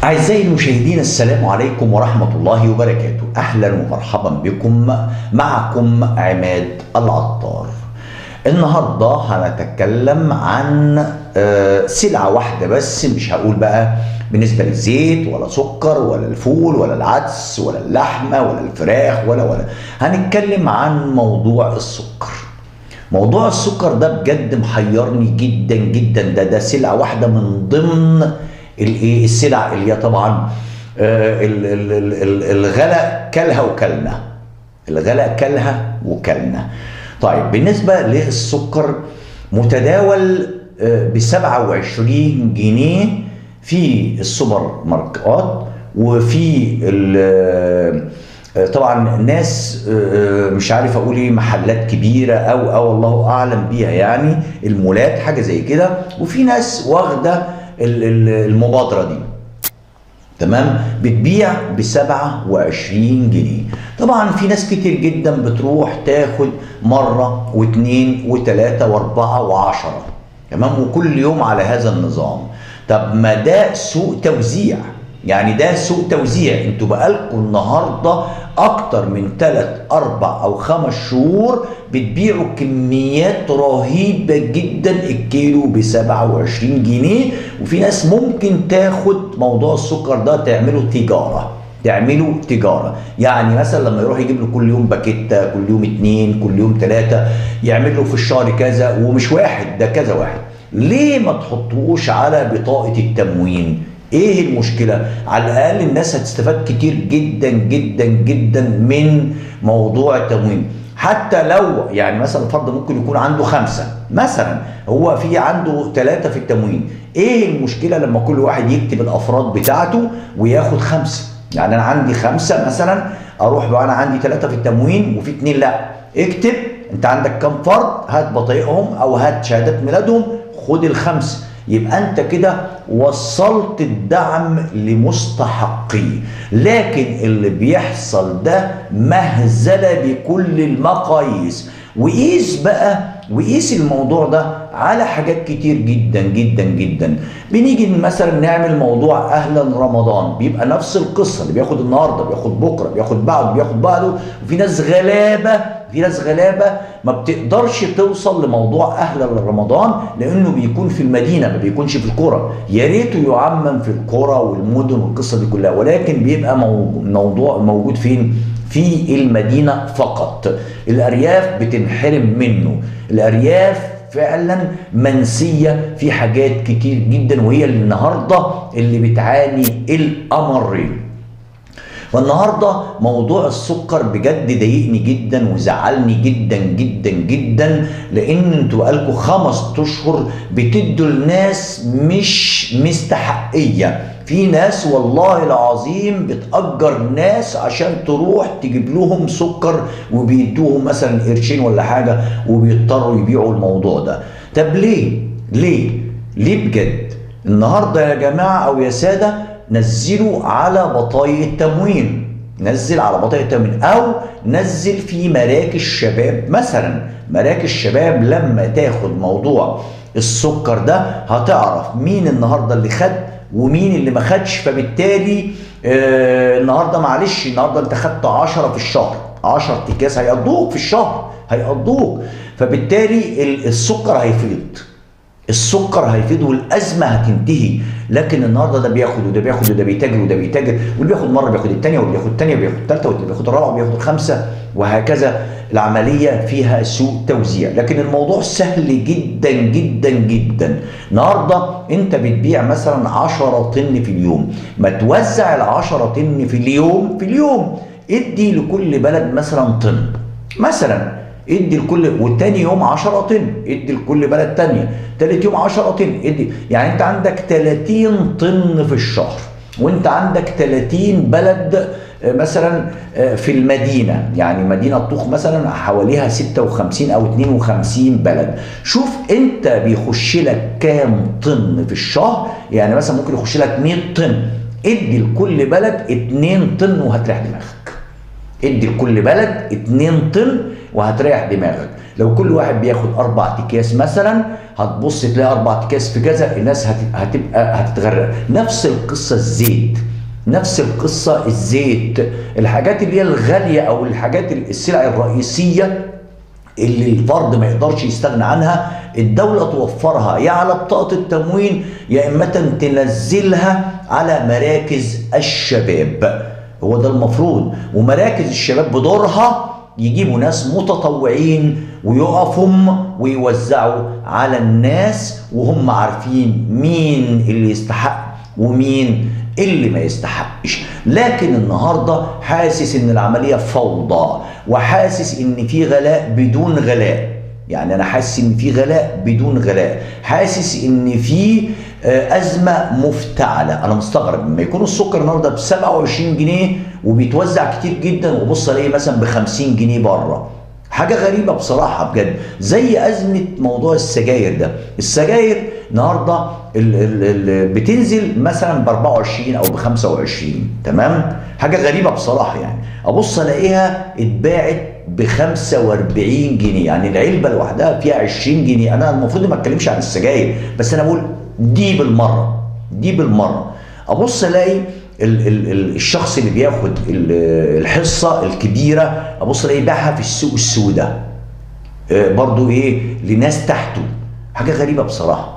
أعزائي المشاهدين، السلام عليكم ورحمة الله وبركاته. أهلا ومرحبا بكم، معكم عماد العطار. النهاردة هنتكلم عن سلعة واحدة بس، مش هقول بقى بالنسبة للزيت ولا سكر ولا الفول ولا العدس ولا اللحمة ولا الفراخ ولا هنتكلم عن موضوع السكر. موضوع السكر ده بجد محيرني جدا جدا. ده سلعة واحدة من ضمن السلع اللي هي طبعا الغلاء كلها وكلنا، الغلاء كلها وكلنا. طيب بالنسبة للسكر متداول ب 27 جنيه في السوبر ماركات، وفي طبعا ناس مش عارف اقول ايه، محلات كبيرة او الله اعلم بيها، يعني المولات حاجة زي كده، وفي ناس واخده المبادرة دي، تمام، بتبيع ب 27 جنيه. طبعا في ناس كتير جدا بتروح تاخد مرة واثنين وثلاثة واربعة وعشرة، تمام، وكل يوم على هذا النظام. طب ما ده سوء توزيع، يعني ده سوء توزيع. انتوا بقالكم النهارده اكتر من 3 4 او 5 شهور بتبيعوا كميات رهيبة جدا، الكيلو ب 27 جنيه، وفي ناس ممكن تاخد موضوع السكر ده تعمله تجارة، تعمله تجارة. يعني مثلا لما يروح يجيب له كل يوم باكيته، كل يوم 2، كل يوم 3، يعمل له في الشهر كذا، ومش واحد ده كذا واحد. ليه ما تحطوش على بطاقة التموين؟ ايه المشكلة؟ على الاقل الناس هتستفاد كتير جدا جدا جدا من موضوع التموين. حتى لو يعني مثلا فرد ممكن يكون عنده 5 مثلا، هو في عنده 3 في التموين، ايه المشكلة لما كل واحد يكتب الافراد بتاعته وياخد 5؟ يعني انا عندي 5 مثلا، اروح بقى انا عندي 3 في التموين وفي 2 لا، اكتب انت عندك كم فرد، هات بطايقهم او هات شهادات ميلادهم، خد ال5. يبقى انت كده وصلت الدعم لمستحقيه. لكن اللي بيحصل ده مهزلة بكل المقاييس. وقيس بقى، وقيس الموضوع ده على حاجات كتير جدا جدا جدا. بنيجي مثلا نعمل موضوع اهلا رمضان، بيبقى نفس القصة، اللي بياخد النهارده بياخد بكره بياخد بعده بياخد بعده. وفي ناس غلابة، في ناس غلابة ما بتقدرش توصل لموضوع اهلا رمضان لانه بيكون في المدينة، ما بيكونش في القرى. يا ريته يعمم في القرى والمدن والقصه دي كلها، ولكن بيبقى موضوع موجود فين؟ في المدينة فقط. الارياف بتنحرم منه، الارياف فعلا منسية في حاجات كتير جدا، وهي النهارده اللي بتعاني الامرين. والنهارده موضوع السكر بجد ضايقني جدا وزعلني جدا جدا جدا، لان انتوا بقالكوا 5 اشهر بتدوا لناس مش مستحقيه. في ناس والله العظيم بتأجر ناس عشان تروح تجيب لهم سكر، وبيدوهم مثلا قرشين ولا حاجة، وبيضطروا يبيعوا الموضوع ده. طب ليه؟ ليه؟ ليه بجد؟ النهارده يا جماعة او يا ساده، نزلوا على بطايق التموين، نزل على بطايق التموين، او نزل في مراكز شباب مثلا. مراكز شباب لما تاخد موضوع السكر ده هتعرف مين النهارده اللي خد ومين اللي ما خدش. فبالتالي النهارده معلش، النهارده انت خدت 10 في الشهر، 10 اكياس هيقضوك في الشهر، هيقضوك. فبالتالي السكر هيفيض، السكر هيفيض والازمة هتنتهي. لكن النهارده ده بياخد وده بياخد وده بيتاجر وده بيتاجر، واللي بياخد مرة بياخد الثانية، واللي بياخد الثانية بياخد الثالثة، واللي بياخد الرابعة وبياخد الخامسة، وهكذا. العملية فيها سوء توزيع. لكن الموضوع سهل جدا جدا جدا. النهارده انت بتبيع مثلا 10 طن في اليوم، ما توزع ال 10 طن في اليوم، في اليوم ادي لكل بلد مثلا طن مثلا، ادي لكل، والتاني يوم 10 طن ادي لكل بلد تانية، تالت يوم 10 طن ادي. يعني انت عندك 30 طن في الشهر، وانت عندك 30 بلد مثلا في المدينة، يعني مدينة طوخ مثلا حواليها 56 او 52 بلد. شوف انت بيخش لك كام طن في الشهر، يعني مثلا ممكن يخش لك 100 طن، ادي لكل بلد 2 طن وهتريح دماغك. ادي لكل بلد 2 طن وهتريح دماغك. لو كل واحد بياخد 4 اكياس مثلا، هتبص تلاقي 4 اكياس في كذا، الناس هتبقى هتتغرق. نفس القصة الزيت، نفس القصة الزيت، الحاجات اللي هي الغالية او الحاجات السلع الرئيسية اللي الفرد ما يقدرش يستغنى عنها، الدولة توفرها يا على بطاقة التموين يا إما تنزلها على مراكز الشباب. هو ده المفروض. ومراكز الشباب بدورها يجيبوا ناس متطوعين ويقفوا ويوزعوا على الناس، وهم عارفين مين اللي يستحق ومين اللي ما يستحقش. لكن النهارده حاسس ان العملية فوضى، وحاسس ان في غلاء بدون غلاء. يعني انا حاسس ان في غلاء بدون غلاء، حاسس ان في ازمة مفتعله. انا مستغرب لما يكون السكر النهارده ب 27 جنيه وبيتوزع كتير جدا، وبص الاقيه مثلا ب 50 جنيه بره. حاجة غريبة بصراحة بجد. زي ازمة موضوع السجاير ده، السجاير النهارده بتنزل مثلا ب 24 او ب 25، تمام؟ حاجة غريبة بصراحة. يعني ابص الاقيها اتباعت ب 45 جنيه، يعني العلبة لوحدها فيها 20 جنيه. انا المفروض ما اتكلمش عن السجاير، بس انا بقول دي بالمرة، دي بالمرة. ابص الاقي الشخص اللي بياخد الحصة الكبيرة، ابص الاقي باعها في السوق السوداء برضو ايه لناس تحته. حاجة غريبة بصراحة.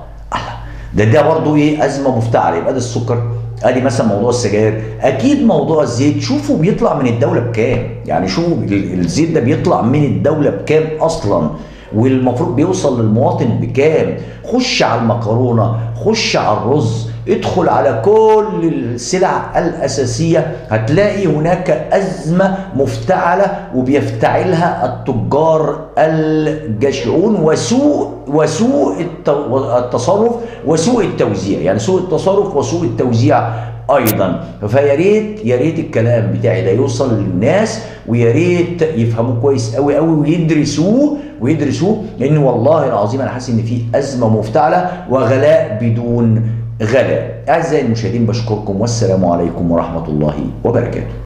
ده برضو ايه ازمة مفتعله. يبقى ده السكر، ادي مثلا موضوع السجاير، اكيد موضوع الزيت. شوفوا بيطلع من الدولة بكام، يعني شوفوا الزيت ده بيطلع من الدولة بكام اصلا، والمفروض بيوصل للمواطن بكام. خش على المكرونه، خش على الرز، ادخل على كل السلع الاساسية، هتلاقي هناك ازمة مفتعله وبيفتعلها التجار الجشعون وسوء التصرف وسوء التوزيع. يعني سوء التصرف وسوء التوزيع ايضا. فيا ريت يا ريت الكلام بتاعي ده يوصل للناس، ويا ريت يفهموه كويس قوي قوي ويدرسوه، لان والله العظيم انا حاسس ان في ازمة مفتعله وغلاء بدون غلاء. اعزائي المشاهدين بشكركم، والسلام عليكم ورحمة الله وبركاته.